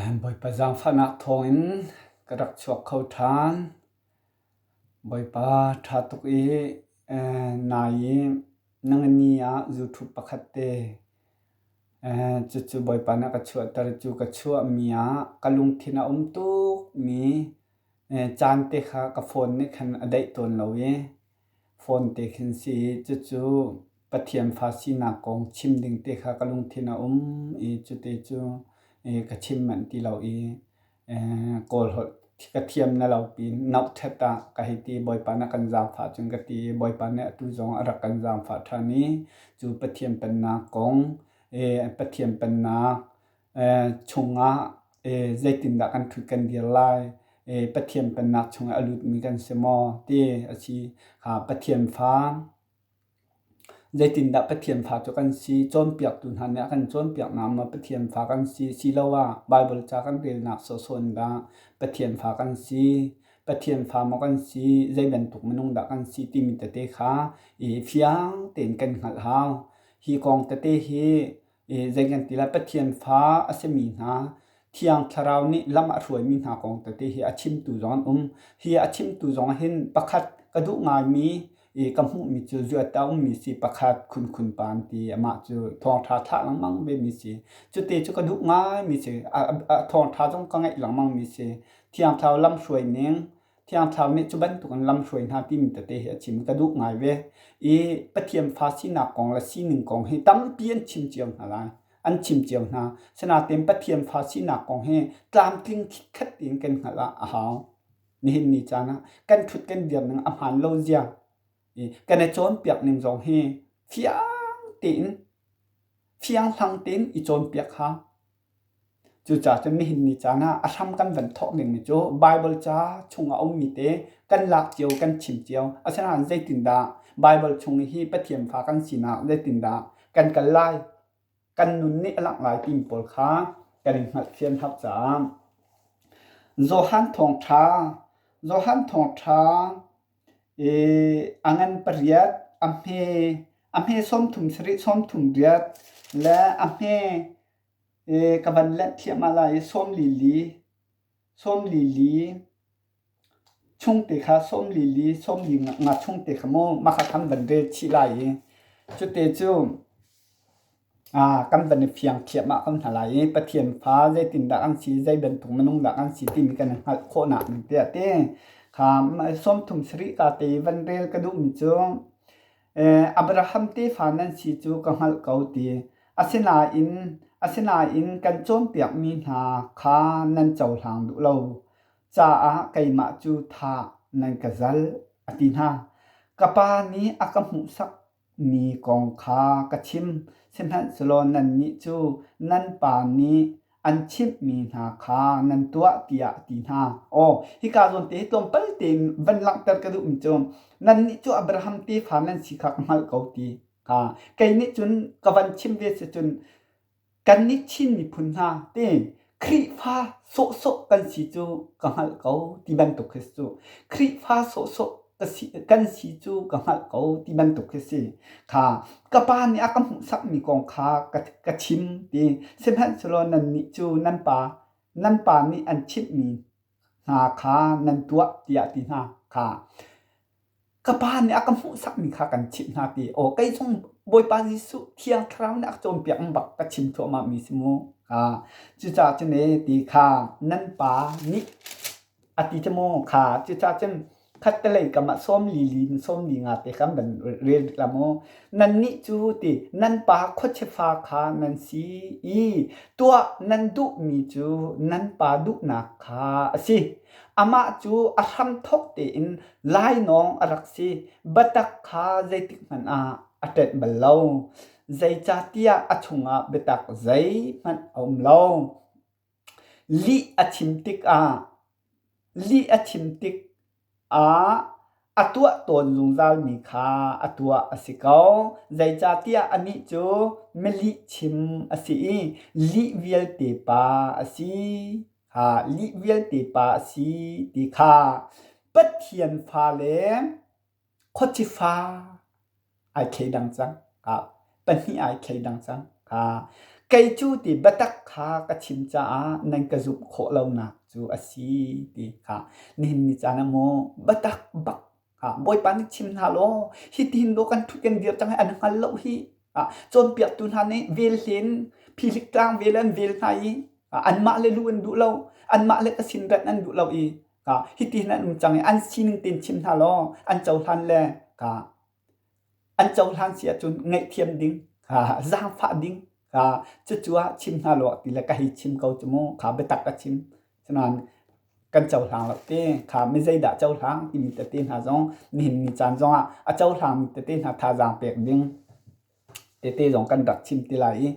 Bawipa zaangfahnak thawngin ka rak chuak kho ṭhan. Bawipa ṭha tuk i nai i nangani ah zuṭhup pakhat te cucu Bawipa nih a ka chuahter i cu ka chuahmi ah ka lungthin a um tukmi caan te kha ka phone nih khan a daih tawn lo i phone te khin si i cucu Pathian fa sinak kong chim ding te kha ka lungthin a um i cute cu ka chim manh ti lo i Kawl holh ka thiam na lo pin nohṭhet ah ka hei ti. Bawipa nih a kan zaangfah cun ka ti i Bawipa nih atu zong a rak kan zaangfah ṭhan i cu Pathian Pennak kong, Pathian Pennak chungah zeitindah kan ṭhut kan dir lai, Pathian Pennak chungah a lutmi kan si maw ti a si kha Pathian fa Zeitindah Pathian fa cu kan si? Cawnpiaktu hna nih a kan cawnpiaknak maw Pathian fa kan si? Asiloah Baibal ca kan relnak sawhsawh in dah Pathian fa kan si? Pathian fa maw kan si? Zei bantuk minung dah kan si timi tete kha i fiang tein kan hngalh hau. Hi kong tete hi zei kan ti lai Pathian fa a simi hna Thiang Thlarau nih lam a hruaimi hna kong tete hi a chimtu zong an um. Hi a chimtu zong hin pakhat ka duh ngaimi i ka hmuhmi cu zuat a ummi si pakhat khunkhun pa an ti. Amah cu thawngṭha thlah lengmang vemi si. Cute cu ka duh ngaimi si. A thawngṭha zong ka ngaih lengmangmi si. Thiang Thlarau lam hruai ning, Thiang Thlarau nih cu bantukin lamhruai hna timi tete hi a chim ka duh ngai ve. I Pathian fa sinak kong le sining kong hi tampi an chim cio hna lai. An chim cio hna. Sinain Pathian fa sinak kong hi tlamtling khitkhat tein kan hngalh ah a hau. Nihin ni caan ah kan ṭhut kan dir ning a hmaan lo zia i kan i cawnpiak ning zong hi fiang tein fianghlang tein i cawnpiak hau. Cucaah cun nihin ni caan ah a hram kan van thawk dingmi cu Baibal ca chung a ummi te kan lak cio, kan chim cio. Asinain zeitindah Baibal chung hi Pathian fa kan sinak zeitindah kan kal lai, kan nun nih a langh lai timi pawl kha kan i hngalhthiam hau caah Johan thawngṭha, Johan thawngṭha i a ngan pariat, a hme, a hme 37, 38 le a hme Ka van lanh thliahmah lai i sawmlili, sawmlili chungte kha sawmlili, sawmli nga chungte kha mu mah kha kan van rel chih lai i cute cu kan van i fiang thliahmah ko hna lai i Pathian fa zeitindah kan si, zei bantuk minung dah kan si timi kan i hngalh khawhnak ding tiah ti. Kha 30 sarih ka te i van rel ka duhmi cu Abraham tefa nan si cu ka hngalh ko ti. Asinain, asinain kan cawnpiakmi hna kha nan cohlang duh lo caah keimah cu thah nan ka zalh, a ti hna. Ka Pa nih a ka hmuhsakmi kong kha ka chim, sihmanhsehlaw nannih cu nan pa nih an chimhmi hna kha nan tuah tiah a ti hna. Aw, hika zawn te hi tlawmpal tein van langhter ka duhmi cu nannih cu Abraham tefa nan si kha ka hngalh ko ti kha kei nih cun ka van chim ve si cun kannih Chin miphun hna te Khrihfa sawhsawh kan si cu ka hngalh ko ti bantuk khi si cu. Khrihfa sawhsawh kan si cu ka hngalh ko ti bantuk khi si. Kha ka pa nih a ka hmuhsakmi kong kha ka chim ti. Sihmanhsehlaw nannih cu nan pa nan pa nih an chimhmi hna kha nan tuah tiah ti hna kha ka pa nih a ka hmuhsakmi kha kan chimh hna ti. Aw kei zong Bawipa Jesuh Thiang Thlarau nih a ka cawnpiak bak ka chim thluahmahmi si mu. Kha cucaah cun ee ti kha nan pa nih A ti cu maw kha cucaah cun khattelei kam ah sawmli li in sawmli nga te kha an van rel la maw. Nannih cu ti nan pa khuachifa kha nan si i tuah nan duhmi cu nan pa duhnak kha a si. Amah cu a hramthawk tein lainawng a rak si. Biatak kha zeitikhmanh ah a ṭenh bal lo. Zeicahtiah a chungah biatak zeihmanh a um lo. Lih a chim tikah lih a chim tikah a tuah tawn zungzalmi kha a tuah a si ko. Zeicahtiah anih cu milihchim a si i lih vialte pa a si. Kha lih vialte pa a si ti kha Pathian fale Khuacifa ai thleidang cang. Pahnih ai thleidang cang. Kei cu ti biatak kha ka chim caah nan ka zumh khawh lonak cu a si ti kha nihin ni caan ah maw biatak bak Bawipa nih chim hna law hitihin dawh kan ṭhut kan dir cang hi an hngal lo hi. Cawnpiaktu hna nih vel hlen phihlik tlang vel an vel hna i anmah le lu an duh lo, anmah le ka sin rat an duh lo i hitihin an um cang i an sining tein chim hna law an cohlan le an cohlan si ahcun ngaihthiam ding, zaangfah ding cucu ah chim hna law ti le ka hei chim ko cu mu kha biatak ka chim. Cunain kan cohlang lo te kha mi zeidah cohlang timi tete hna zong nihin ni caan zongah a cohlangmi tete hna thazaang pek ding tete zong kan rak chim ti lai i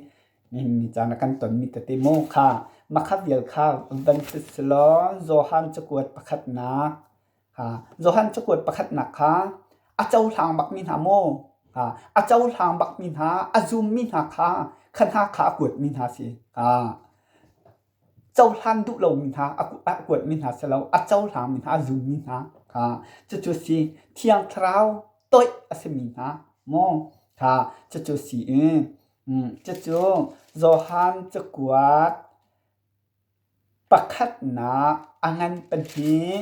nihin ni caan ah kan tonmi tete mu kha makha vial kha van si law Johan cakuat pakhatnak Johan cakuat pakhatnak kha a cohlang bakmi hna maw a cohlang bakmi hna a zummi hna kha kha hna kha a kuatmi hna si. Cohlan duh lomi hna a kuatmi hna si lo, a cohlangmi hna a zummi hna kha cucu si Thiang Thlarau toih a simi hna maw kha cucu si i cucu Johan cakuat pakhatnak a ngan pahnih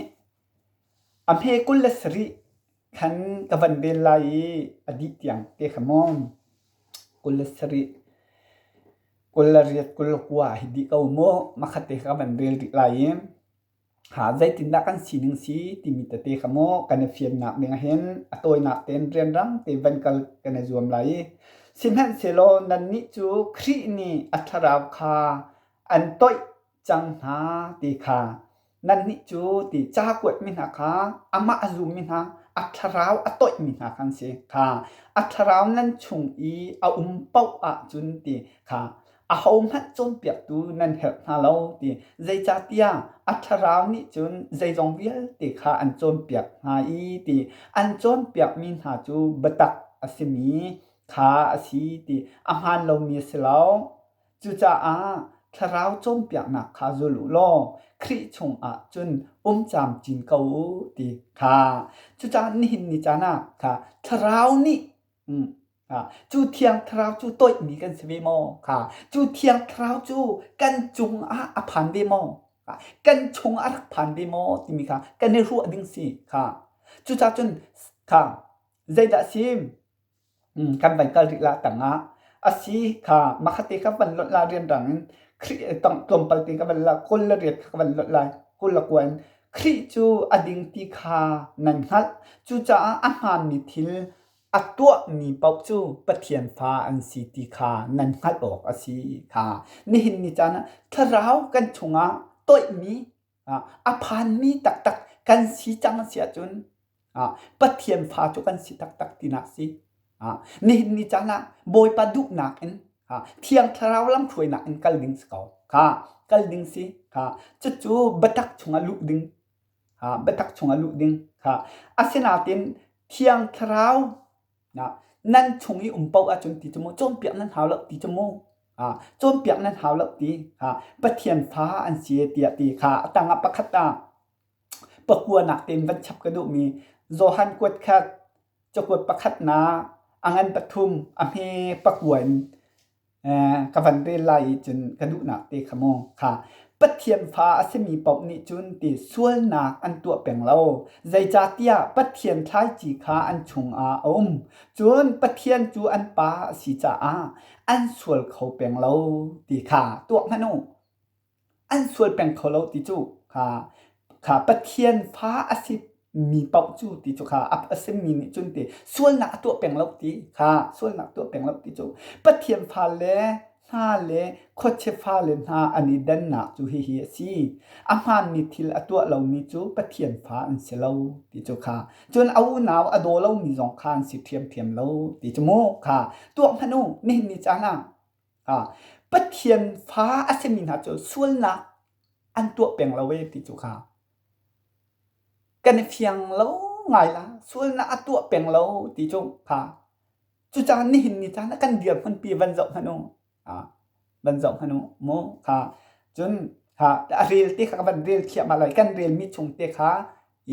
a hme 27 khan ka van rel lai i a dih tiang te kha maw 27 28 29 hi dih ko mu makhat te kha van rel rih lai i ha zeitindah kan sining si timi tete kha mu kan i fiannak ding hin a tawinak tein rianrang te van kal kan i zuam lai i sihmanhsehlaw nannih cu Khrih nih a thlarau kha an toih cang hna ti kha nannih cu ti ca kuatmi hna kha amah a zummi hna a thlarau a toihmi hna kha an si kha a thlarau nan chung i a um paoh ahcun ti kha ahohmanh cawnpiaktu nan herh hna lo ti zeicahtiah a thlarau nih cun zeizong vialte kha an cawnpiak hna i ti an cawnpiakmi hna cu biatak a simi kha a si ti a hmaan lomi a si lo. Cucaah thlarau cawnpiaknak kha zul u law Khrih chungah cun um camcin ko u ti kha. Cucaah nihin ni caan ah kha thlarau nih cu thiang thlarau cu toihmi kan si ve maw? Kha cu thiang thlarau cu kan cungah a phan ve maw? Kan chungah a rak phan ve maw timi kha kan i ruah ding si kha. Cucaah cun kha zeidah a si? Kan van kal rih la tangah a si kha makhate kha van lonh la rianrang in Khrih tlawmpal te ka van la kawl le riat kha ka van lonh lai kawl le kua in Khrih cu a ding ti kha nan hngalh cucaah a hmaanmi thil a tuahmi paoh cu Pathian fa an si ti kha nan hngalh awk a si kha nihin ni caan ah thlarau kan chungah toihmi a phanmi taktak kan si cang si ahcun Pathian fa cu kan si taktak tinak si. Nihin ni caan ah Bawipa duhnak in Thiang Thlarau lamhruainak in kal ding si ko. Kha kal ding si. Kha cucu biatak chungah luh ding. Biatak chungah luh ding. Kha asinain Thiang Thlarau nan chung i um paoh ahcun ti cu mu cawnpiak nan hau lo ti cu mu cawnpiak nan hau lo ti Pathian fa an si tiah ti kha a tangah pakhat ah pakuanak tein van chap ka duhmi Johan kuat khat cakuat pakhatnak a ngan pathum a hme pakua in Ka van rel lai i cun ka duhnak te kha mu kha Pathian fa a simi paoh nih cun ti sualnak an tuah peng lo. Zeicahtiah Pathian thlaici kha an chungah a um. Cun Pathian cu an pa a si caah an sual kho peng lo ti kha tuah hmanh u. An sual peng kho lo ti cu kha kha Pathian fa a si mi paoh cu ti cu kha a simi nih cun ti sualnak a tuah peng lo ti kha sualnak tuah peng lo ti cu Pathian fale hna le khuachia fale hna an i dannak cu hihi a si. A hmaanmi thil a tuah lomi cu Pathian fa an si lo ti cu kha cun a unau a daw lomi zong kha an si ṭhiamṭhiam lo ti cu mu kha tuah hmanh u nihin ni caan ah Pathian fa a simi hna cu sualnak an tuah peng lo ee ti cu kha kan i fiang lo ngai la. Sualnak a tuah peng lo ti cu kha. Cucaah nihin ni caan ah kan dirhmunpi van zoh hmanh u. Van zoh hmanh u mu kha. Cun kha a rel te kha ka van rel thliahmah lai. Kan relmi chung te kha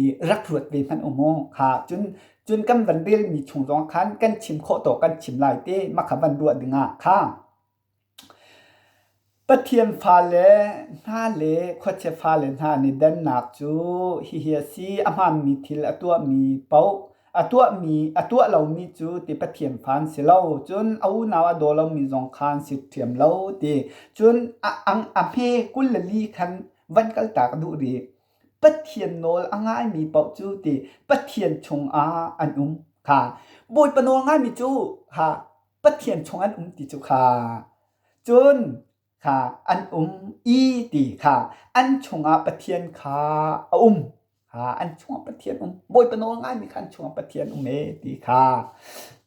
i rak ruat ve hmanh u mu kha cun cun kan van relmi chung zong khan kan chim khawh tawk kan chim lai te mah kha van ruah dingah kha. Pathian fale hna le khuachia fale hna an i dannak cu hihi a si: a hmaanmi thil a tuahmi paoh a tuahmi a tuah lomi cu ti Pathian fa an si lo. Cun a unau a daw lomi zong kha an si ṭhiam lo ti. Cun a, a hme 24 khan van kaltak a duh rih. Pathian nawl a ngaimi paoh cu ti Pathian chungah an um kha. Bawipa nawl ngaimi cu kha Pathian chung an um ti cu kha. Cun kha an um i ti kha an chungah Pathian kha a um. Kha an chungah Pathian um. Bawipa nawl ngaimi kha an chungah Pathian um e ti kha.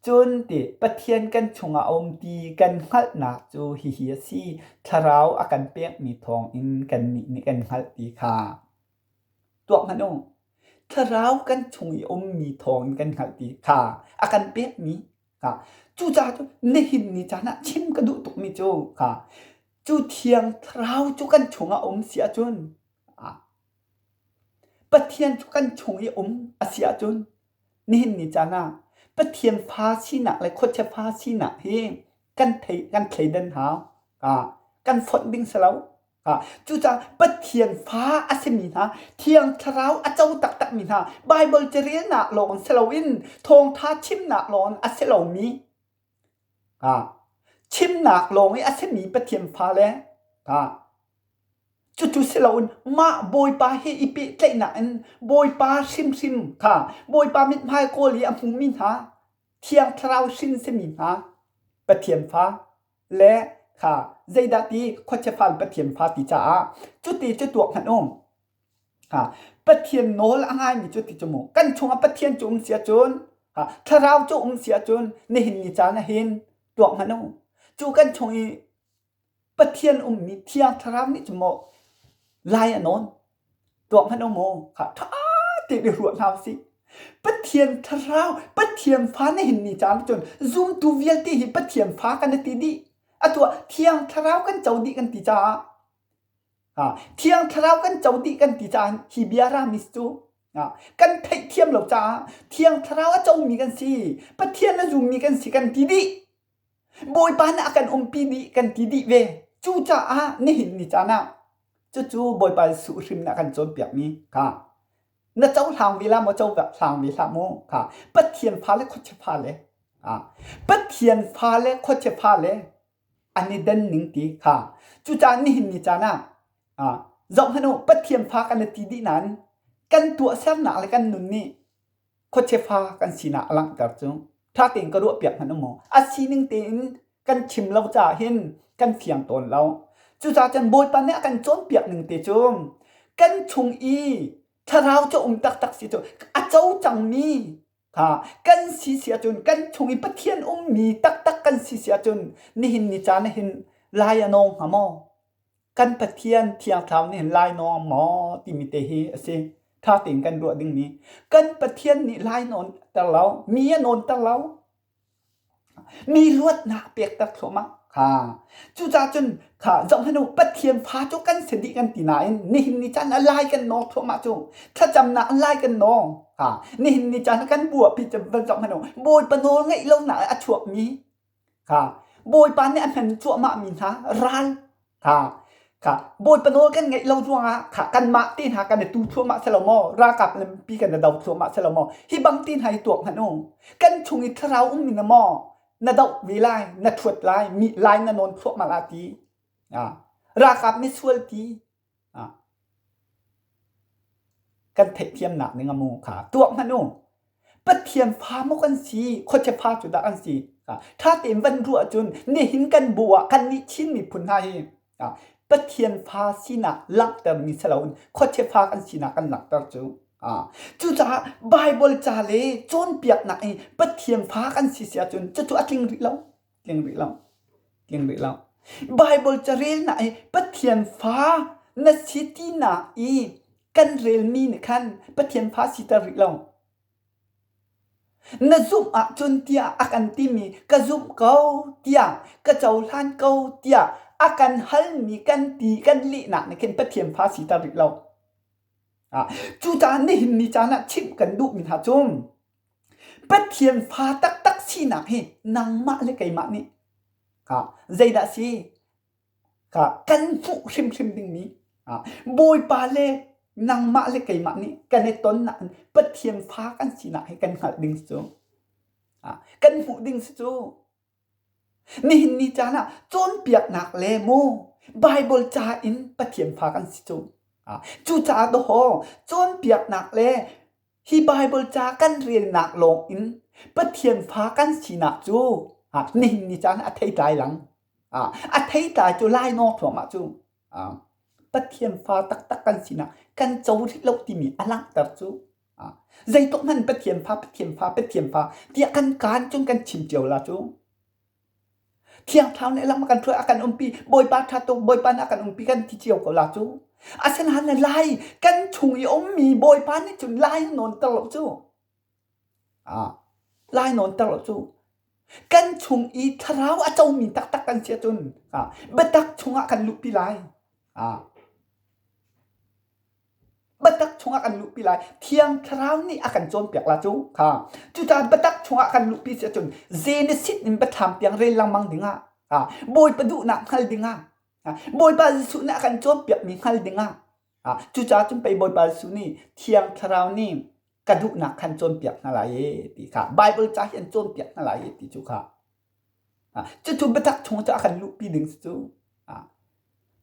Cun ti Pathian kan chungah a um ti kan hngalhnak cu hihi a si. Thlarau a kan pekmi thawngin kannih nih kan hngalh ti kha. Tuak hmanh u. Thlarau kan chung i ummi thawngin kan hngalh ti kha a kan pekmi Kha cucaah cu nihin ni caan ah chim ka duh tukmi cu kha cu thiang thlarau cu kan chungah a um si ahcun Pathian cu kan chung i um a si ahcun nihin ni caan ah Pathian fa sinak le khuachia fa sinak hi kan thei kan thleidan hau. Kan fonh ding si lo. Cucaah Pathian fa a simi hna, Thiang Thlarau a co taktakmi hna, Baibal carelnak lawng si loin thawngṭha chimnak lawng a si lomi, chimnak lawng i a simi Pathian fale, cucu si loin mah Bawipa he i pehtlaihnak in Bawipa hrimhrim kha Bawipa mithmai kawl i a hmumi hna, Thiang Thlarau hrin simi hna, Pathian fa le kha zeidah ti khuachia fal Pathian fa ti caah cuti cu tuak hmanh um. Ha, Pathian nawl a ngaimi cu ti cu mu. Kan chungah Pathian cu um si ahcun, ha, thlarau cu um si ahcun nihin ni caan ah hin tuak hmanh u. Cu kan chung i Pathian ummi Thiang Thlarau nih cun maw lai a nawn? Tuah hmanh u mu, kha ṭha tein i ruah hna usih. Pathian Thlarau, Pathian fa nihin ni caan cun zumtu vialte hi Pathian fa kan i ti dih. Atu ah Thiang Thlarau kan co dih kan ti caah Thiang Thlarau kan co dih kan ti caah hi bia ramis cu kan theihthiam lo caah Thiang Thlarau a comi kan si, Pathian a zummi kan si kan ti dih. Bawipa nih a kan umpi dih kan ti dih ve. Cucaah nihin ni caan ah cucu Bawipa Jesuh hrim nih a kan cawnpiakmi kha na cohlang ve la maw cohlang ve hlah mu kha Pathian fale khuachia fale Pathian fale khuachia fale an i den ning ti kha cucaah nihin ni caan ah zoh hmanh u Pathian fa kan i ti dih nain kan tuahsernak le kan nun nih khuachia fa kan sinak a langhter cu ṭha tein ka ruahpiak hmanh u maw a sining tein kan chim lo caah hin kan fiang tawn lo cucaah cun Bawipa nih a kan cawnpiak ning te cu kan chung i thlarau cu um taktak si cu a co cangmi kha kan si si ahcun kan chung i Pathian ummi taktak kan si si ahcun nihin ni caan ah hin lai a nawng hnga maw Kan Pathian Thiang Thlarau nih hin lainawng maw timi te hi a si. Ṭha tein kan ruah dingmi. Kan Pathian nih lai nawnter lo, mi a nawnter lo. Mi luatnak pekter thluahmah. Kha. Cucaah cun kha zohhmanh u Pathian fa cu kan si dih kan ti nain nihin ni caan ah lai kan nawng thluahmah cu. Thlacamnak in lai kan nawng. Kha. Nihin ni caan ah kan buapi cu van zohhmanh u Bawipa nawl ngeih lonak ah a chuakmi Kha Bawipa nih a hman cuahmahmi hna ral kha kha Bawipa nawl kan ngeih lo ruangah kha kanmah te hna kan i tu thluahmah si lo maw ralkap lampi kan i do thluahmah si lo maw hi bang te hna hi tuak hmanh u kan chung i thlarau ummi na maw na doh ve lai na thuat lai mi lai na nawn thluahmah la ti ralkap misual ti Kan theihthiamnak ning a mu kha tuak hmanh u. Pathian fa maw kan si, khuachia fa cu dah kan si. Ṭha tein van ruah cun nihin kan bu ah kannih Chin miphun hna hi Pathian fa sinak langhtermi si loin khuachia fa kan sinak kan langhter cu. Cucaah Baibal ca le cawnpiaknak i Pathian fa kan si si ahcun cucu a tling rih lo. Tling rih lo. Tling rih lo. Baibal carelnak i Pathian fa na si tinak i kan relmi nih khan Pathian fa siter rih lo. Na zumh ahcun tiah a kan timi ka zumh ko tiah ka cohlan ko tiah a kan halmi kan ti kan lehnak nih khin Pathian fa siter rih lo. Cucaah nihin ni caan ah chimh kan duhmi hna cu Pathian fa taktak sinak hi nangmah le keimah nih zeidah si? Kha kan hmuh hrimhrim dingmi Bawipa le nangmah le keimah nih kan i tonnak in Pathian fa kan sinak hi kan hngalh ding cu. Kan hmuh ding si cu. Nihin ni caan ah cawnpiaknak le mu Baibal ca in Pathian fa kan si cu. Cucaah dawhaw cawnpiaknak le hi Baibal ca kan relnak lawng in Pathian fa kan sinak cu nihin ni caan ah a theitlai lang. A theitlai cu lainawng thluahmah cu. Pathian fa taktak kan sinak kan co rih lo timi a langhter cu. Zeitluk hmanh Pathian fa, Pathian fa, Pathian fa tiah kan kaan cun kan chim cio la cu. Thiang Thlarau nih lam a kan hruai, a kan umpi, Bawipa ṭha tuk, Bawipa nih a kan umpi kan ti cio ko la cu. Asinain lai kan chung i ummi Bawipa nih cun lai a nawnter lo cu. Lai nawnter lo cu. Kan chung i thlarau a comi taktak kan si ahcun biatak chungah kan luhpi lai. Biatak chungah kan luhpi lai. Thiang Thlarau nih a kan cawnpiak la cu. Kha. Cucaah biatak chungah kan luhpi si ahcun Genesis in biathlam tiang rel lengmang dingah ha. Bawipa duhnak hngal dingah ha. Bawipa Jesuh nih a kan cawnpiakmi hngal dingah ha. Cucaah cun pei Bawipa Jesuh nih Thiang Thlarau nih ka duhnak khan cawnpiak hna lai e ti kha Bible ca hi an cawnpiak hna lai e ti cu kha. Cucu biatak chung cu a kan luhpi ding cu.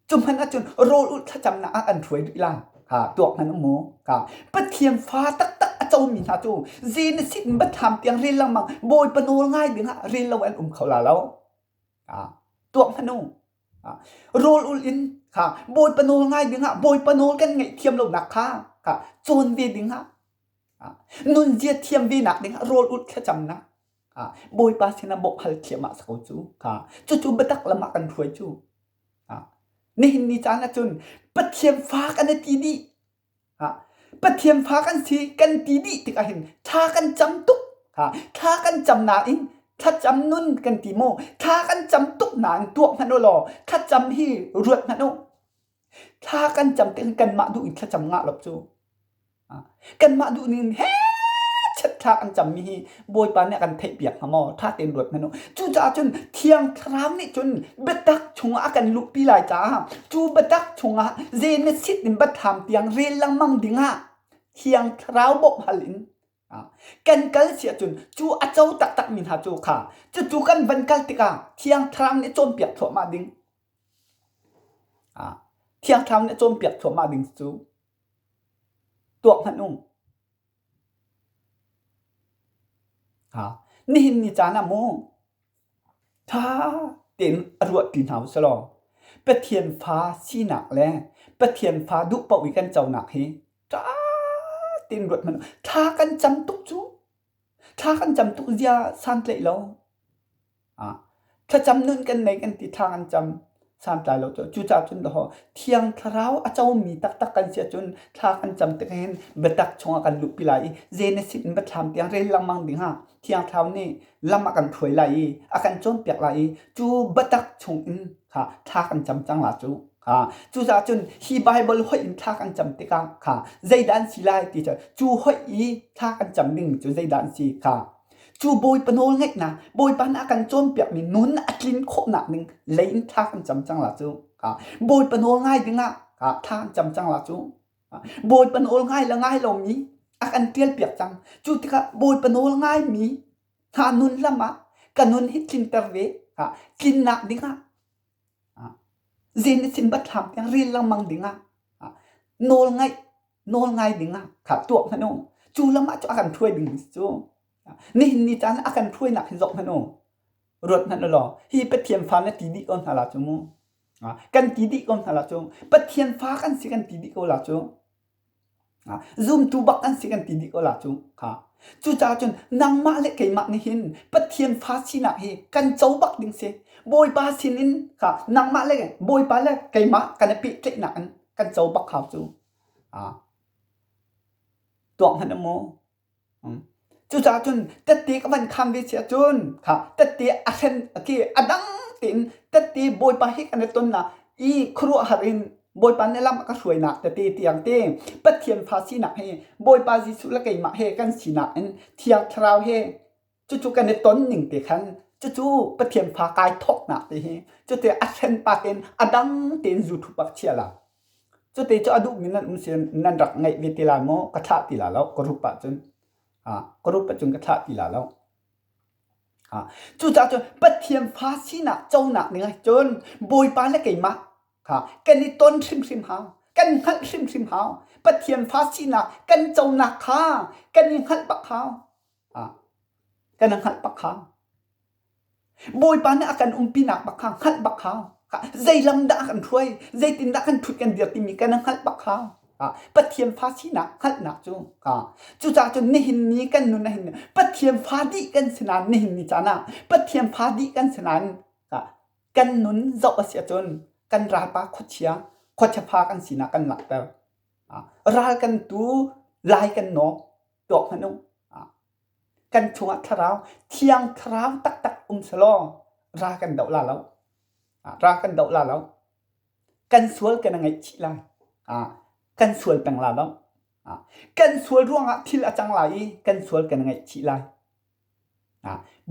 Cu hmanh ahcun rawl ulh thlacamnak ah kan hruai rih lai. Ha, tuak hmanh um mu. Ha, Pathian fa taktak a comi hna cu Genesis in biathlam tiang rel lengmang Bawipa nawl ngai ding ah rel lo an um kho la lo. Ha, tuak hmanh u. Ha, rawl ulh in ha, Bawipa nawl ngai ding ah Bawipa nawl kan ngaih thiam lonak kha ha, cawn ve ding ah ha, nunzia thiam ve nak ding ah rawl ulh thlacamnak Bawipa sinah bawmh hal thiam ah si ko cu. Cucu biatak lam ah kan hruai cu. Nihin ni caan ahcun Pathian fa kan i ti dih. Pathian fa kan si kan ti dih tikah hin thla kan cam tuk. Thla kan cam nain thlacam nun kan ti maw? Thla kan cam tuk nain tuak hmanh u law thlacam hi ruat hmanh u. Thla kan cam tik hin kanmah duh in thlacam ngah lo cu. Kanmah duhning he chiat an cammi hi Bawipa nih a kan theihpiak hnga maw? Ṭha tein ruat hmanh u. Cucaah cun Thiang Thlarau nih cun biatak chungah a kan luhpi lai caah cu biatak chungah Genesis in biathlam tiang rel lengmang dingah Thiang Thlarau bawmh hal in kan kal si ahcun cu a co taktakmi hna cu kha cucu kan van kal tikah Thiang Thlarau nih cawnpiak thluahmah ding. Thiang Thlarau nih cawnpiak thluahmah ding cu Tuak hmanh u. Ha, nihin ni caan ah mu ṭha tein a ruahpi hna u selaw Pathian fa sinak le Pathian fa duh paoh i kan conak hi ṭha tein ruat hmanh u. Thla kan cam tuk cu. Thla kan cam tuk zia santlaih lo. Thlacam nun kan nei kan ti thla kan cam santlai lo cu. Cucaah cun dawh Thiang Thlarau a comi taktak kan si ahcun thla kan cam tik hin biatak chungah kan luhpi lai i Genesis in biathlam tiang rel lengmang ding ha Thiang Thlarau nih lam a kan hruai lai i a kan cawnpiak lai i cu biatak chung in kha thla kan cam cang la cu. Kha cucaah cun hi Bible hoih in thla kan cam tikah kha zeidah an si lai ti cu cu hoih i thla kan cam ding cu zeidah an si kha Cu Bawipa nawl ngaihnak, Bawipa nih a kan cawnpiakmi nun a tlin khawhnak ding lei in thla kan cam cang la cu. Bawipa nawl ngai dingah thla kan cam cang la cu. Bawipa nawl ngai le ngai lomi a kan ṭialpiak cang. Cu tikah Bawipa nawl ngaimi hna nun lam ah ka nun hi tlinter ve. Tlinnak dingah Genesis biathlam tiang rel lengmang dingah nawl ngaih nawl ngai dingah kha tuah hmanh u. Cu lam ah cu a kan hruai ding cu. Nihin ni caan a kan hruainak hi zoh hmanh u. Ruat hmanh u law hi Pathian fa na ti dih ko hna la cu mu. Kan ti dih ko hna la cu. Pathian fa kan si kan ti dih ko la cu. Zumtu bak kan si kan ti dih ko la cu. Kha. Cucaah cun nangmah le keimah nih hin Pathian fa sinak hi kan co bak ding si. Bawipa sin in kha nangmah le Bawipa le keimah kan i pehtlaihnak in kan co bak hau cu. Tuak hmanh mu. Cucaah cun tette ka van khaan ve si ahcun kha tette a hren khi a dang tein tette Bawipa he kan i tonnak i khuaruahhar in Bawipa nih lam a ka hruainak tete tiang te Pathian fa sinak hi Bawipa Jesuh le keimah he kan sinak in Thiang Thlarau he cucu kan i ton ning te khan. Cucu Pathian fa kai thawknak te hi cuti a hren pa tein a dang tein zu thup ah chia la. Cuti cu a duhmi nan um sin nan rak ngeih ve ti lai maw? Ka thlah ti la lo ka rup ahcun. Ka rup ahcun ka thlah ti la lo. Cucaah cun Pathian fa sinak conak ding ahcun Bawipa le keimah kha kan i ton hrimhrim hau. Kan hngalh hrimhrim hau. Pathian fa sinak kan conak kha kan i hngalh bak hau. Kan i hngalh bak hau. Bawipa nih a kan umpinak bak kha hngalh bak hau. Zei lam dah a kan hruai, zeitindah kan ṭhut kan dir timi kan hngalh bak hau. Pathian fa sinak hngalhnak cu cucaah cun nihin ni kan nun ahhin Pathian fa dih kan si nain nihin ni caan ah Pathian fa dih kan si nain kan nun zoh a si ahcun kan ralpa khuachia khuachia fa kan sinak kan langhter. Ral kan tu lai kan nawk tuak hmanh u. Kan chungah thlarau thiang thlarau taktak um selaw ral kan doh la lo. Ral kan doh la lo. Kan sual kan i ngaihchih lai. Kan sual peng la lo. Kan sual ruangah thil a cang lai i kan sual kan i ngaihchih lai.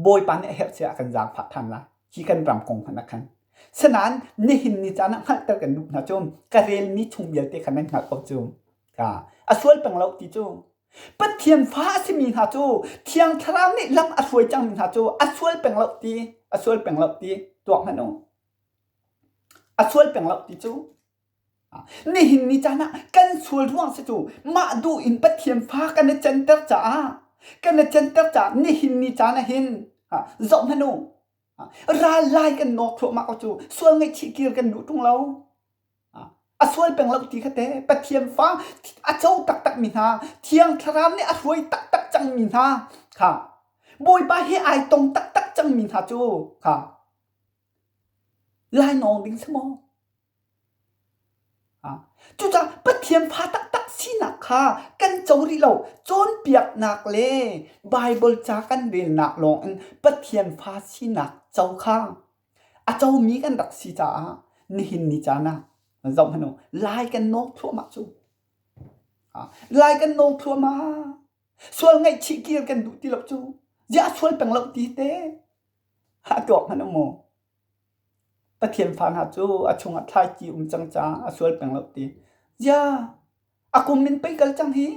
Bawipa nih a herh sia a kan zaangfah ṭhan lai. Hi kan ram kong hmanh ah khan. Sinain nihin ni caan ah hngalhter kan duh hna cu ka relmi chung vialte kha nan hngalh ko cu. A sual peng lo ti cu. Pathian fa a simi hna cu Thiang Thlarau nih lam a hruai cangmi hna cu a sual peng lo ti, a sual peng lo ti tuak hmanh u. A sual peng lo ti cu. Nihin ni caan ah kan sual ruang si cu mah duh in Pathian fa kan i canter caah kan i canter caah nihin ni caan ah hin zoh hmanh u. Ral lai kan nawk thluahmah ko cu sual ngaihchih kir kan duh ṭung lo. A sual peng lo ti kha te Pathian fa a co taktak mi hna Thiang Thlarau nih a hruai taktak cangmi hna kha Bawipa he ai tong taktak cangmi hna cu kha lainawng ding si maw? Cucaah Pathian fa taktak sinak kha kan co rih lo. Cawnpiaknak le Baibal ca kan relnak lawngin Pathian fa sinak co kha a comi kan rak si caah nihin ni caan ah zoh hmanh u, lai kan nawk thluahmah cu. Lai kan nawk thluahmah. Sual ngaihchih kir kan duh ti lo cu. Ziah sual peng lo ti te. A tuak hmanh u mu. Pathian fa hna cu a chungah thlaici um cang caah a sual peng lo ti. Ziah a kum in pei kal cang hi.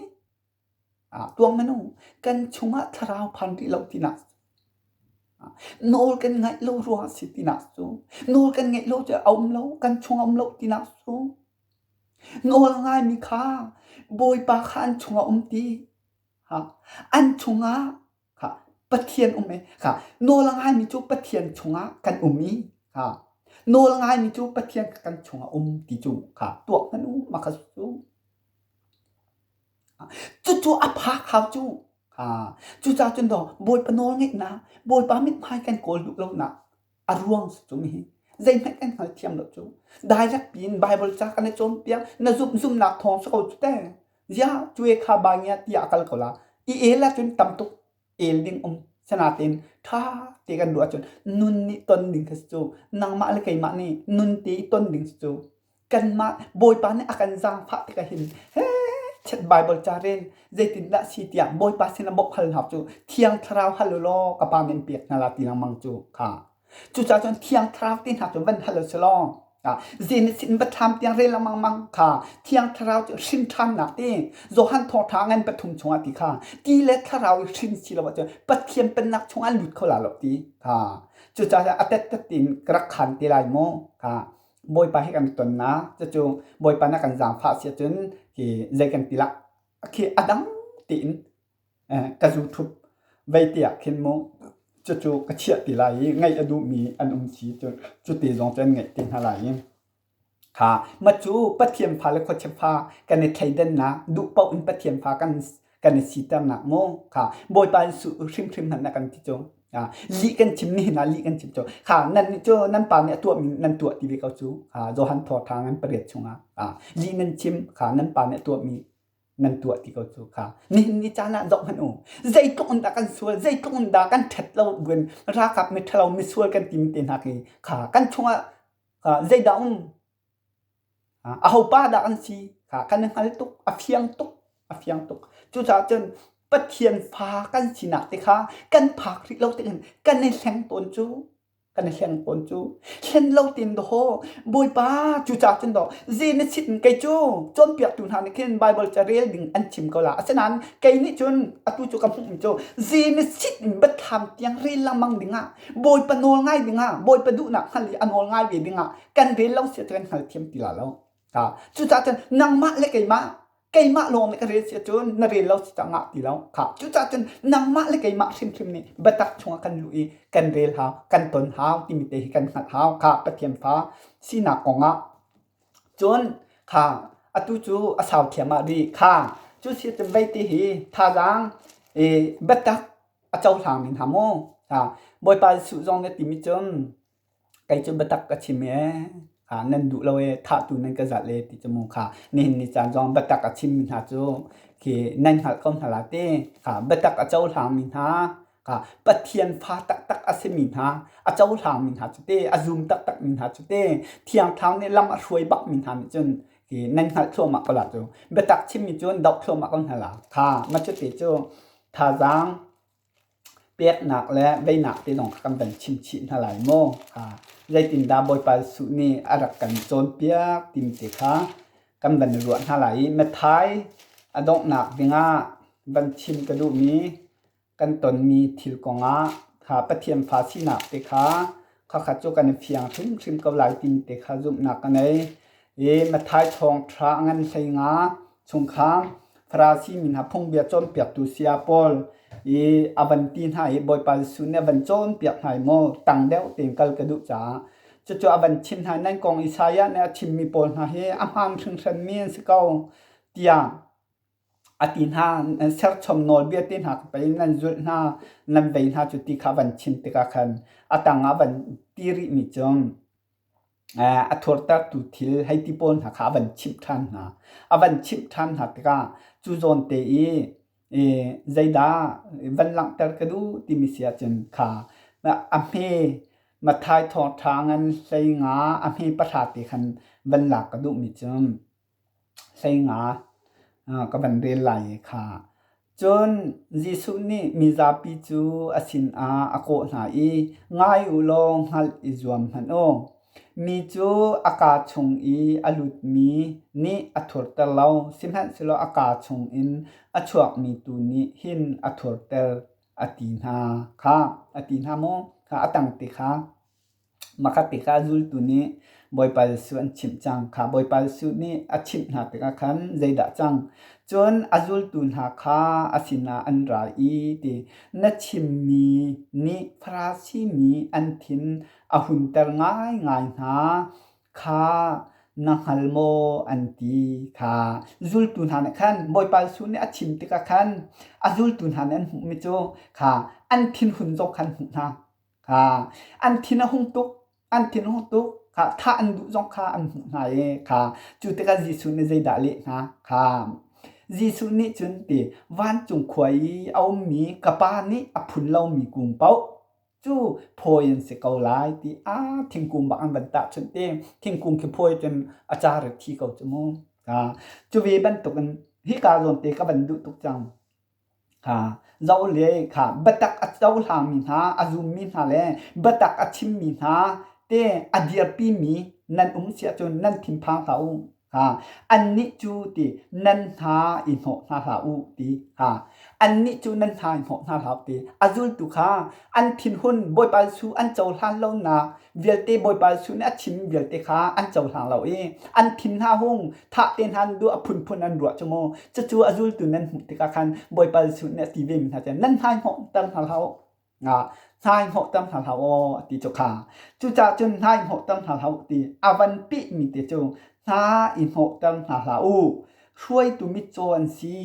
Tuang hmanh u, kan chungah thlarau phan rih lo tinak nawl kan ngaih lo ruangah si tinak cu. Nawl kan ngaih lo cu a um lo, kan chung a um lo tinak cu. Nawl a ngaimi kha Bawipa kha an chungah um ti. An chungah Kha Pathian um i kha nawl a ngaimi cu Pathian chungah kan um i kha nawl a ngaimi cu Pathian kan chungah um ti cu kha tuak hmanh u mah kha cu. Cucu a phak hau cu. Kha cucaah cun daw Bawipa nawl ngeihnak Bawipa mithmai kan kawl duh lonak a ruang cu mi zeihmanh kan hngalthiam lo cu. Direct piin Bible ca kan i cawnpiak na zumh zumhnak thawng si ko cu te. Ziah cuwe kha ba ngia tiah a kal ko la. I el ahcun tam tuk el ding um. Sinain ṭha te kan ruah ahcun nun nih ton ding kha si cu. Nangmah le keimah nih nun te i ton ding si cu. Kanmah Bawipa nih a kan zaangfah tikah hin he chet Bible ca rel zeitindah si tiah Bawipa sin ah bawmh hal hna cu Thiang Thlarau hal u law ka pa min pek hna la ti lengmang cu kha. Cucaah cun Thiang Thlarau te hna cu van hal u si law Genesis in biathlam tiang rel lengmang mang kha Thiang Thlarau cu hrin ṭhannak ti Johan thawngṭha ngan pathum chungah ti kha ti le Thlarau i hrin si lo ahcun Pathian pennak chungah an lut kho la lo ti kha cucaah a tettet in ka rak khan te lai mu kha Bawipa he kan tonnak cucu Bawipa na kan zaangfah si ahcun hi zei kan ti lah khi a dang tein ka zu ṭhup vei te ah khin mu cucu ka chiah ti lai i ngaih a duhmi an um si cu cuti zong cu an ngaih te hna lai i kha ma cu Pathian fa le khuachia fa kan i thleidannak duh paoh in Pathian fa kan kan i siternak mu kha Bawipa in su hrimhrim hmanh na kan ti cu lih kan chim nihin ah lih kan chim cu kha nan nih cu nan pa nih a tuahmi nan tuah ti ve ko cu kha Johan thawngṭha ngan pariat chungah lih nan chim kha nan pa nih a tuahmi nan tuah ti ko cu kha nihin ni caan ah zoh hmanh u zeitluk in dah kan sual zeitluk in dah kan ṭhat lo buin ralkap miṭhalo misual kan timi te hna khi kha kan chungah zeidah um aho pa dah kan si kha kan i hngal tuk a fiang tuk a fiang tuk cucaah cun. Pathian fa kan sinak te kha kan phak rih lo tik in kan i hleng tawn cu. Kan i hleng tawn cu. Hlen lo tin dawh Bawipa cucaah cun dawh zei na chit in kei cu cawnpiaktu hna nih khin Baibal ca rel ding an chim ko la. Asinain kei nih cun atu cu ka hmuhmi cu zei na chit in biathlam tiang rel lengmang dingah Bawipa nawl ngai dingah Bawipa duhnak hngal i a nawl ngai ve dingah kan rel lo sia cu kan hngalthiam ti la lo. Cucaah cun nangmah le keimah keimah lawng nih ka rel si ahcun na rel lo si cang ngah ti lo. Kha cucaah cun nangmah le keimah hrimhrim nih biatak chungah kan luh i kan rel hau, kan ton hau timi te hi kan hngalh hau. Kha Pathian fa sinak kongah cun kha atu cu a sau thiam ah rih. Kha cu si cun vei ti hi thazaang i biatak a cohlang mi hna mu. Bawipa Jesuh zong nih timi cun Kei cu biatak ka chim ee, nan duh lo ee, thahtu nan ka zalh ee ti cu mu kha nihin ni caan zong biatak a chimmi hna cu khi nan hngalh ko hna la ti. Kha biatak a cohlangmi hna, kha Pathian fa taktak a simi hna, a cohlangmi hna cu te, a zum taktakmi hna cu te, Thiang Thlarau nih lam a hruai bakmi hna nih cun khi nan hngalh thluahmah ko la cu. Biatak chimmi cu an doh thluahmah ko hna la. Kha mah cu te cu thazaang Peknak le veinak te zong kha kan van chim chih hna lai maw? Zeitindah Bawipa Jesuh nih a rak kan cawnpiak timi te kha kan van ruah hna lai i Matthai a donghnak dingah van chim ka duhmi kan tonmi thil kongah kha Pathian fa sinak te kha khakha cu kan i fiang hrimhrim ko lai timi te kha zumhnak ka ngei. I Matthai thawngṭha a ngan hlei nga chung kha Farasi mi hna phungbia cawnpiaktu saya pawl i a van ti hna i Bawipa Jesuh nih a van cawnpiak hna i maw tang deuh tein kal ka duh caah cucu a van chimh hna i nan kong Isaiah nih a chimmi pawl hna hi a hmaan hringhranmi an si ko tiah a ti hna. Serchom nawlbia te hna kha pei nan zulh hna nan vei hna cu ti kha a van chim tikah khan a tangah a van ti rihmi cu A thurtertu thil hei ti pawl hna kha a van chimh ṭhan hna. A van chimh ṭhan hna tikah cu zawn te i zeidah van langhter ka duh timi si ahcun kha a hme Matthai thawngṭha ngan 15 a hme pahra te khan van lak ka duhmi cu 15 ka van rel lai i kha. Cun Jesuh nih mizapi cu a sinah a kawh hna i, Ngai u law hngalh i zuam hmanh u. Mi cu a kaa chung i a lutmi nih a thurter lo, sihmanhsehlaw a kaa chungin a chuakmi tu nih hin a thurter, a ti hna kha. A ti hna maw? Kha a tang te kha. Makhat te kha zultu nih Bawipa Jesuh an chimh cang. Kha Bawipa Jesuh nih a chimh hna tikah khan zeidah cang? Cun a zultu hna kha a sinah an ra i ti na chimmi nih Farasi mi an thin a hunter ngaingai hna kha na hngal maw an ti kha zultu hna nih khan Bawipa Jesuh nih a chim tikah khan a zultu hna nih an hmuhmi cu kha an thinhun zong khan hmuh hna. Kha an thin a hung tuk, an thin a hung tuk. Kha thah an duh zong kha an hmuh hna i kha cu tikah Jesuh nih zeidah leh hna? Kha Jesuh nih cun ti vancung khua i a ummi ka Pa nih a phun lomi kung paoh cu phawi an si ko lai ti a thingkung bak an van tahchunh te thingkung khi phawi cun a car i thi ko cu mu. Kha cu ve bantukin hika zawn te ka van duh tuk cang. Zoh le kha biatak a cohlangmi hna, a zummi hna le biatak a chimmi hna te a dirpimi nan um si ahcun nan thinphang hlah u. Annih cu ti nan hna i hnawh hna hlah u ti. Annih cu nan hna i hnawh hna hlah u ti. A zultu kha an thinhun Bawipa Jesuh an cohlan lonak vialte Bawipa Jesuh nih a chim vialte kha an cohlang lo i an thin hna hung thah te hna an duh a phunphun an ruah cu mu cucu a zultu nan hmuh tikah khan Bawipa Jesuh nih a ti ve mi hna cu nan hnai hnawhter hna hlah u hnai hnawhter hna hlah aw a ti cu kha cucaah cun hnai hnawhter hna hlah u ti a van peh mi te cu hna i hnawhter hna hlah u hruaitu mitcaw an si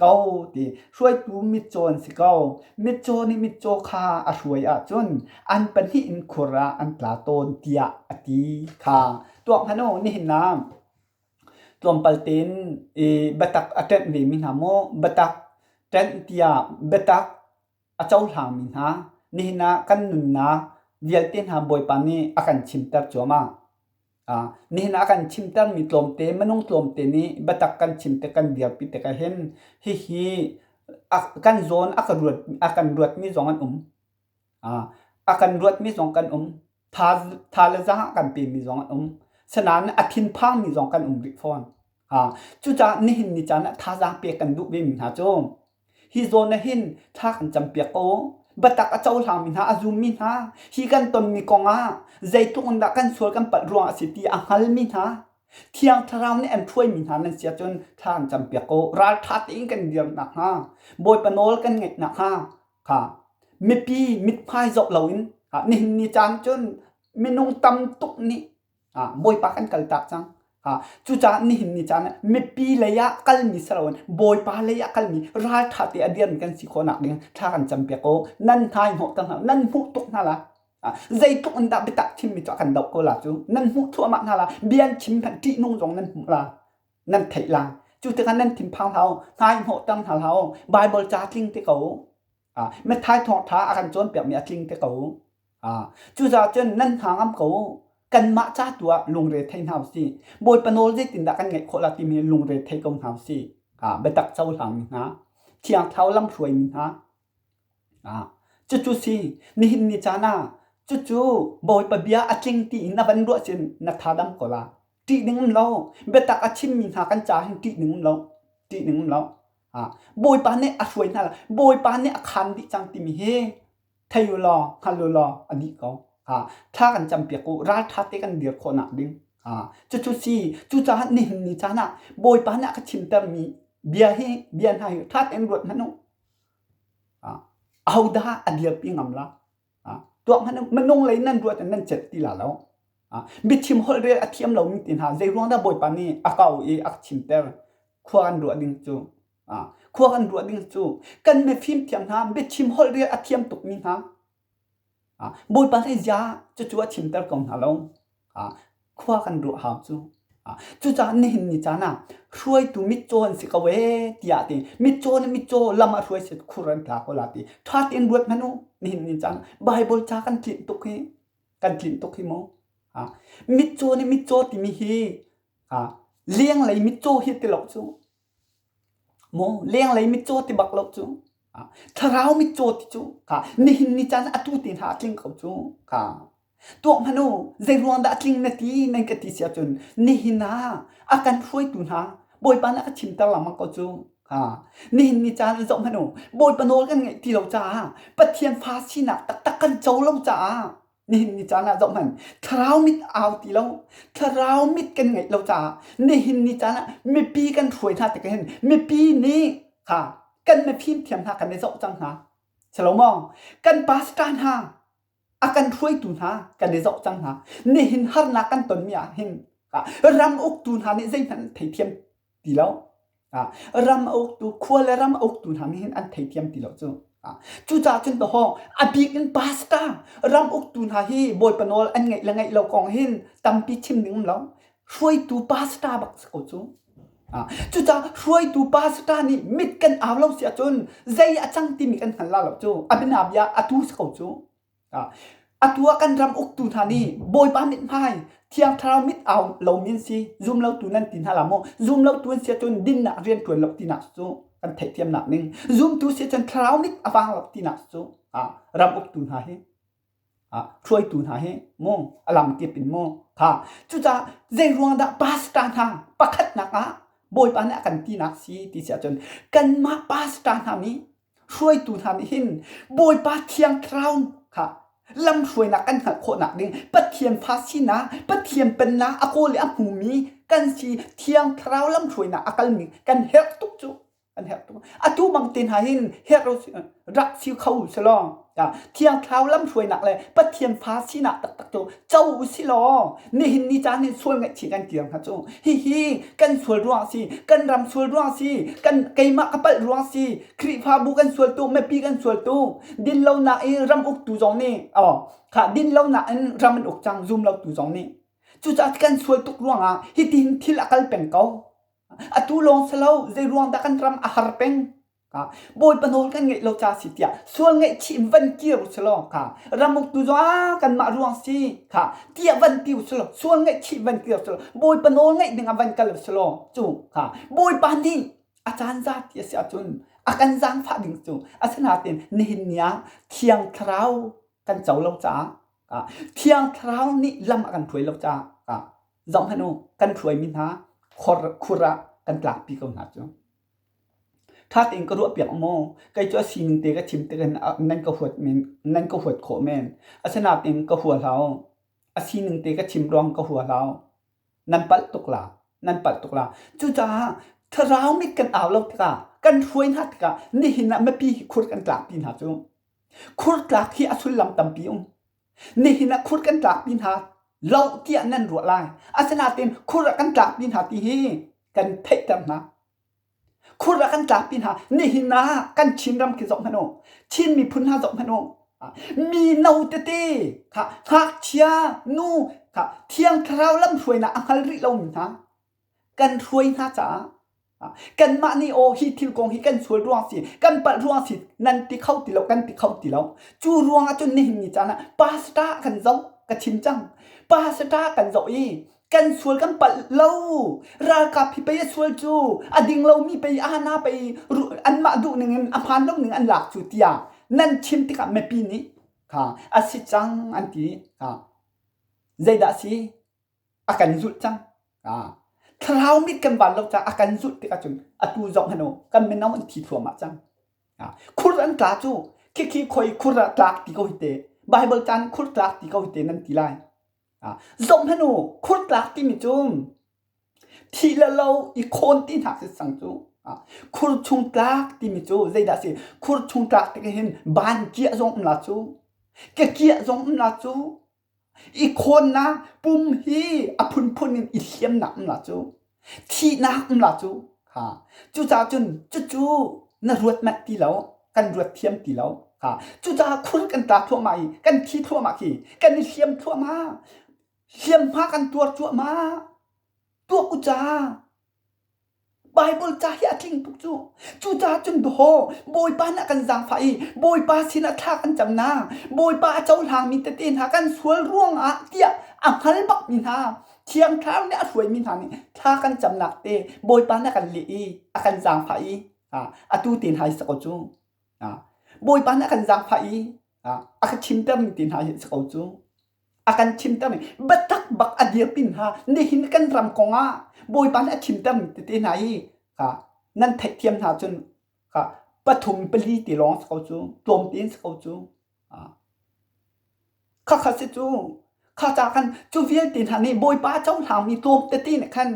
ko ti hruaitu mitcaw an si ko mitcaw nih mitcaw kha a hruai ahcun an pahnih in khur ah an tla tawn tiah a ti kha tuak hmanh u nihin ah tlawmpal tein i biatak a ṭenh ve mi hna maw biatak ṭenh tiah biatak a cohlangmi hna nihin ah kan nunnak vialte hna Bawipa nih a kan chimter cuahmah. Nihin ah a kan chimtermi tlawmte, minung tlawmte nih biatak kan chim tik kan dirpi tikah hin hihi. Kan zawn a ka ruat a kan ruatmi zong an um. A kan ruatmi zong kan um. Tha tha le zaang a kan pemi zong an um. Sinain a thinphangmi zong kan um rih fawn. Cucaah nihin ni caan ah thazaang pek kan duh vemi hna cu hi zawn ah hin thla kan campiak ko. Biatak a cohlangmi hna, a zummi hna, hi kan tonmi kong ah zeitluk in dah kan sual kan palh ruangah a si ti a hngalmi hna, Thiang Thlarau nih an hruaimi hna nan si ahcun thla kan campiak ko. Ralṭha tein kan dir nakhnga, Bawipa nawl kan ngaih nakhnga, kha mipi mithmai zoh loin nihin ni caan cun minung tam tuk nih Bawipa kan kaltak cang. Cucaah nihin ni caan ah mipi lei ah kalmi si loin Bawipa lei ah kalmi ralṭha te a dirmi kan si khawh nak ding thla kan campiak ko. Nan hna i hnawh hna, nan hmuh tuk hna la. Zeitluk in dah biatak chimmi cu a kan doh ko la cu. Nan hmuh thluahmah hna la. Bia an chim hmanh ṭihnung zong nan hmuh la. Nan theih la. Cu tikah nan thinphang hlah u. Hna i hnawh hna hlah u. Baibal ca tling te ko. Matthai thawngṭha a kan cawnpiakmi a tling te ko. Cucaah cun nan hna ngam ko. Kanmah ca tu ah lungre thei hna usih. Bawipa nawl zeitindah kan ngaih khawh la timi lungre thei ko hna usih. Biatak cohlangmi hna, Thiang Thlarau lamhruaimi hna. Cucu si, nihin ni caan ah cucu Bawipa bia a tling tiin na van ruah cun na tha dam ko la. Ṭih ding um lo. Biatak a chimmi hna kan ca hin ṭih ding um lo. Ṭih ding um lo. Bawipa nih a hruai hna la. Bawipa nih a khaan dih cang timi hi thei u law hngal u law a dih ko. Thla kan campiak u. Ralṭha te kan dir khawhnak ding. Cucu si. Cucaah nihin ni caan ah Bawipa nih a ka chimtermi bia hi bia hna hi ṭha tein ruat hmanh u. Ahodah a dirpi ngam la? Tuak hmanh u. Minung lei nan ruat in nan celh ti la lo. Biachim holhrel a thiam lomi ti hna zei ruang dah Bawipa nih a kau i a chimter? Khua kan ruah ding cu khua kan ruah ding cu kan mifim thiam hna biachim holhrel a thiam tukmi hna Bawipa nih zia cucu a chimter ko hna lo. Khua kan ruah hau cu. Cucaah nihin ni caan ah hruaitu mitcaw an si ko ee tiah ti mitcaw nih mitcaw lam a hruai set khur an tla ko la ti ṭha tein ruat hmanh u nihin ni caan Bible ca kan tlinh tuk hi kan tlinh tuk hi mu. Mitcaw nih mitcaw timi hi lenglei mitcaw hi ti lo cu. Maw lenglei mitcaw ti bak lo cu. Thlarau mitcaw ti cu kha nihin ni caan atu te hna a tling ko cu kha. Tuak hmanh u, zei ruang dah a tling na ti nan ka ti si ahcun nihin ah a kan hruaitu hna Bawipa nih a ka chimter lengmang ko cu. Ha. Nihin ni caan zoh hmanh u, Bawipa nawl kan ngaih ti lo caah Pathian fa sinak taktak kan co lo caah nihin ni caan ah zoh hmanh thlarau mit au ti lo thlarau mit kan ngeih lo caah nihin ni caan ah mipi kan hruai hna tik hin mipi nih ha kan mifim thiam hna kan i zoh cang hna Salomo kan pastor hna a kan hruaitu hna kan i zoh cang hna nihin harnak kan tonmi ah hin ram uktu hna nih zeihmanh theithiam ti lo. Ram a uktu, khua le ram a uktu hna nih hin an theithiam ti lo cu. Cucaah cun dahawng a bik in pastor ram uktu hna hi Bawipa nawl an ngeih le ngeih lo kong hin tampi chim ding um lo. Hruaitu pastor bak si ko cu. Cucaah hruaitu pastor nih mit kan au lo si ahcun zei a cang timi kan hngal la lo cu. A bianabia atu si ko cu. Atu ah kan ram uktu hna nih Bawipa mithmai Thiang Thlarau mit au lomi an si. Zum lotu nan ti hna la maw? Zum lotu an si ahcun dinnak rian ṭuan lo tinak cu kan theihthiamnak ning. Zumtu si ahcun Thlarau mit a vang lo tinak cu ram uktu hna hi hruaitu hna hi mu a lamkip in mu kha cucaah zei ruang dah pastor hna pakhatnak ah Bawipa nih a kan tinak si ti si ahcun kanmah pastor hna nih Hruaitu hna nih hin Bawipa Thiang Thlarau kha lamhruainak kan hngalh khawhnak ding Pathian fa sinak, Pathian pennak a kawl i a hmumi kan si Thiang Thlarau lamhruainak a kalmi kan herh tuk cu kan herh tuk. Atu bang te hna hin herh rak si kho selaw Thiang Thlarau lamhruainak le Pathian fa sinak taktak cu co u si law nihin ni caan hin sual ngaihchih kan kir hnga cu hihi kan sual ruang si kan ram sual ruang si kan keimah ka palh ruang si Khrihfabu kan sual tu mipi kan sual tu din lonak i ram uktu zong nih oh kha din lonak in ram an uk cang zum lo tu zong nih cucaah kan sual tuk ruangah hitihin thil a kal peng ko atu lawng si lo zei ruang dah kan ram a har peng Bawipa nawl kan ngeih lo ca si tiah sual ngaihchih in van kir u selaw kha ramuktu zong ah kanmah ruang si kha tiah van ti u selaw sual ngaihchih van kir selaw Bawipa nawl ngaih ding ah van kal u selaw cu kha Bawipa nih a caan za ti a si ahcun A kan zaangfah ding cu asinain nihin ni ah Thiang Thlarau kan co lo caah Thiang Thlarau nih lam a kan hruai lo caah zohhmanh u kan hruaimi hna khor khur ah kan tlakpi ko hna cu. Ṭha tein ka ruahpiak maw? Kei cu a sining te ka chim tik in nan ka huat men, nan ka huat khawh men. Asinain ka hua hlah u. A sining te ka chim ruang ka hua hlah u. Nan palh tuk la. Nan palh tuk la. Cucaah thlarau mit kan au lo tikah, kan hruai hna tikah nihin ah mipi hi khur kan tlakpi hna cu. Khur tlak hi a sullam tampi um. Nihin ah khur kan tlakpi hna lo tiah nan ruah lai. Asinain khur ah kan tlakpi hna ti hi kan theihter hna. Khur ah kan tlakpi hna. Nihin ah kan Chinram khi zoh hmanh u. Chin miphun hna zoh hmanh u. Mi no tete kha ngakchia nu kha Thiang Thlarau lamhruainak a hngal rih lomi hna kan hruai hna caah kanmah nih aw hi thil kong hi kan sual ruang si kan palh ruang si nan ti kho ti lo kan ti kho ti lo cu ruang ah cun nihin ni caan ah pastor kan zoh ka chim cang pastor kan zoh i kan sual kan palh lo ralkap hi pei a sual cu a ding lomi pei ahna pei anmah duh ning in a hmaan lo ning an lak cu tiah nan chim tikah mipi nih kha a si cang an ti kha zeidah si a kan zulh cang thlarau mit kan van lo caah a kan zulh tikah cun atu zong hanu kan mino an thi thluahmah cang khur an tla cu khikhi khoi khur ah tlak ti ko hi te Bible caan khur tlak ti ko hi te nan ti lai Zoh hmanh u, khurtlak timi cu thih le lo i khawn ti hna si cang cu. Khur chung tlak timi cu zeidah a si? Khur chung tlak tik hin ban kiah zong um la cu, ke kiah zong um la cu, i khawnnak pum hi a phunphun in i hliamnak um la cu. Thihnak um la cu. Ha. Cucaah cun cucu na ruat manh ti lo, kan ruat thiam ti lo. Ha. Cucaah khur kan tla thluahmah i kan thi thluahmah khi kan i hliam thluahmah. Hliamhma kan tuar cuahmah. Tuak u ca. Bible ca hi a tling tuk cu. Cucaah cun dawh Bawipa nih a kan zaangfah i Bawipa sinah thla kan camnak, Bawipa a cohlangmi tete hna kan sual ruangah tiah a hngal bakmi hna Thiang Thlarau nih a hruaimi hna nih thla kan camnak te Bawipa nih a kan leh i a kan zaangfah i atu te hna hi si ko cu. Bawipa nih a kan zaangfah i a ka chimtermi te hna hi si ko cu. A kan chimtermi biatak bak a dirpi hna nihin kan ram kong ah Bawipa nih a chimtermi tete hna hi nan theihthiam hna cun pathum pali te lawng si ko cu tlawm tein si ko cu. Khakha si cu kha ca khan cu vialte hna nih Bawipa cohlangmi tlawm tete nih khan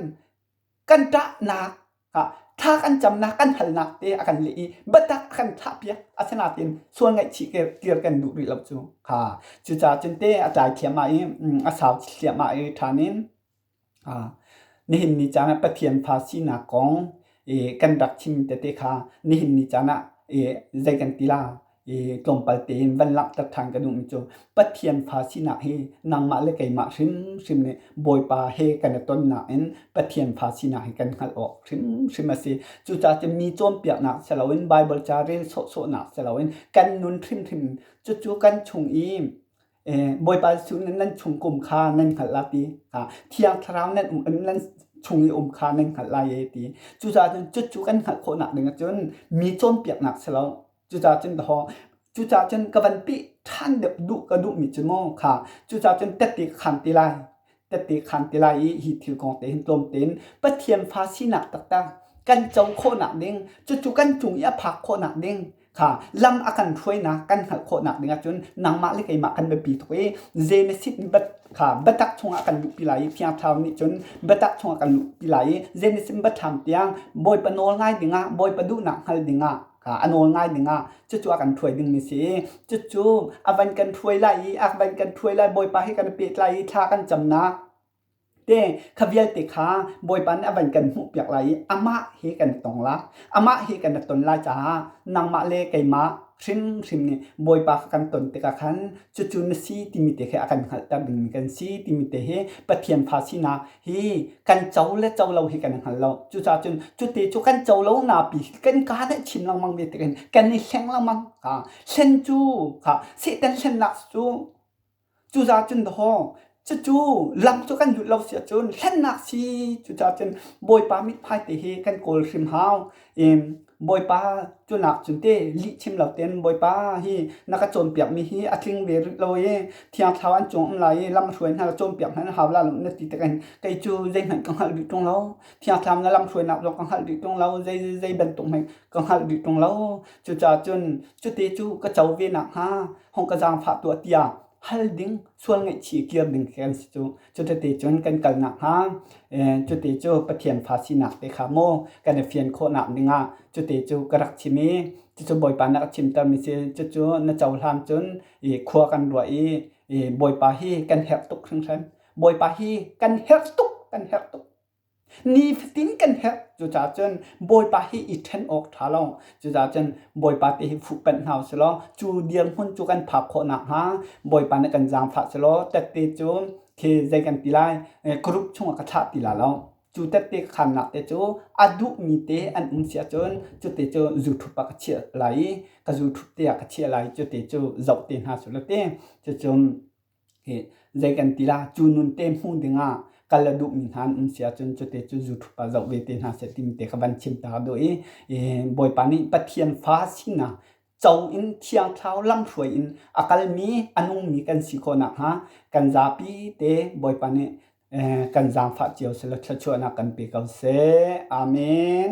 kan ṭahnak thla kan camnak kan halnak te a kan leh i biatak a kan thlahpiak asinain sual ngaihchih kir kan duh rih lo cu kha cucaah cun te a tlai thliahmah i a sau thliahmah i ṭhan in Nihin ni caan ah Pathian fa sinak kong kan rak chim tete kha nihin ni caan ah zei kan ti la tlawmpal tein van langhter ṭhan ka duhmi cu Pathian fa sinak hi nangmah le keimah hrimhrim nih Bawipa he kan i tonnak in Pathian fa sinak hi kan hngalh awk hrimhrim a si. Cucaah cun mi cawnpiaknak si loin Baibal ca rel sawhsawhnak si loin kan nun hrimhrim cucu kan chung i Bawipa Jesuh nih nan chung kum kha nan hngalh la ti. Thiang Thlarau nan um nan chung i um kha nan hngalh lai e ti. Cucaah cun cucu kan hngalh khawhnak ding ahcun mi cawnpiaknak si lo. Cucaah cun dawh cucaah cun ka van peh ṭhan deuh duh ka duhmi cu maw kha cucaah cun tette ka khaan te lai. Tette khaan te lai i hi thil kong te hin tlawm tein Pathian fa sinak taktak kan co khawhnak ding cucu kan cung i a phak khawhnak ding kha lam a kan hruainak kan hngalh khawhnak ding ahcun nangmah le keimah kan biapi tuk i Genesis kha biatak chungah kan luhpi lai i Thiang Thlarau nih cun biatak chungah kan luhpi lai i Genesis biathlam tiang Bawipa nawl ngai dingah Bawipa duhnak hngal dingah kha a nawl ngai dingah cucu a kan hruai dingmi si i cucu a van kan hruai lai i a van kan hruai lai Bawipa he kan i pehtlai i thla kan camnak Te kha vialte kha Bawipa nih a van kan hmuhpiak lai i amah he kan tong la. Amah he kan i ton lai caah nangmah le keimah hrimhrim nih Bawipa kha kan ton tikah khan cucu na si timi te khi a kan hngalhter dingmi kan si timi te hi Pathian fa sinak hi kan co le co lo hi kan i hngal lo. Cucaah cun cute cu kan co lo napi kan kaa nih chim lengmang ve tik in kan i hleng lengmang. Hlen cu kha Satan hlennak cu Cucaah cun dawh cucu lam cu kan zulh lo si ahcun hlennak si cucaah cun Bawipa mithmai te hi kan kawl hrim hau. Bawipa cunak cun te lih chim lo tein Bawipa hi na ka cawnpiakmi hi a tling ve rih lo i Thiang Thlarau an cung um lai i lamhruai hna ka cawnpiak hna na hau la lo na ti tik in kei cu zeihmanh ka hngalh rih ṭung lo. Thiang Thlarau na lamhruainak zong ka hngalh rih ṭung lo. Zei zei bantuk hmanh ka hngalh rih ṭung lo. Cucaah cun cuti cu ka co ve nakhnga hong ka zaangfah tuah tiah hal ding sual ngaihchih kir ding khi kan si cu. Cutete cun kan kal nakhnga cute cu Pathian fa sinak te kha maw kan i fian khawhnak dingah cute cu ka rak chim i cucu Bawipa na ka chimtermi si cucu na cohlan cun i khua kan ruah i Bawipa hi kan herh tuk hringhran. Bawipa hi kan herh tuk kan herh tuk. Nifatin kan herh. Cucaah cun Bawipa hi i ṭhen awk ṭha lo. Cucaah cun Bawipa te hi fuhpanh hna usih law cu dirhmun cu kan phak khawh nakhnga Bawipa nih kan zaangfah selaw tette cu khi zei kan ti lai group chungah ka thlah ti la lo. Cu tette khannak te cu a duhmi te an um si ahcun cute cu zu ṭhup ah ka chiah lai i ka zu ṭhup te ah ka chiah lai cute cu zoh te hna sulaw ti. Cucun Zei kan ti la, cu nun te hmu dingah kal a duhmi hna an um si ahcun cute cu zu-ṭhup ah zoh ve te hna seh timi te kha van chim ta duh i Bawipa nih Pathian fa sinak co in Thiang Thlarau lamhruai in a kalmi a nungmi kan si khawh nakhnga kan zapi te Bawipa nih kan zaangfah cio selaw thluachuahnak kan pe ko seh. Amen.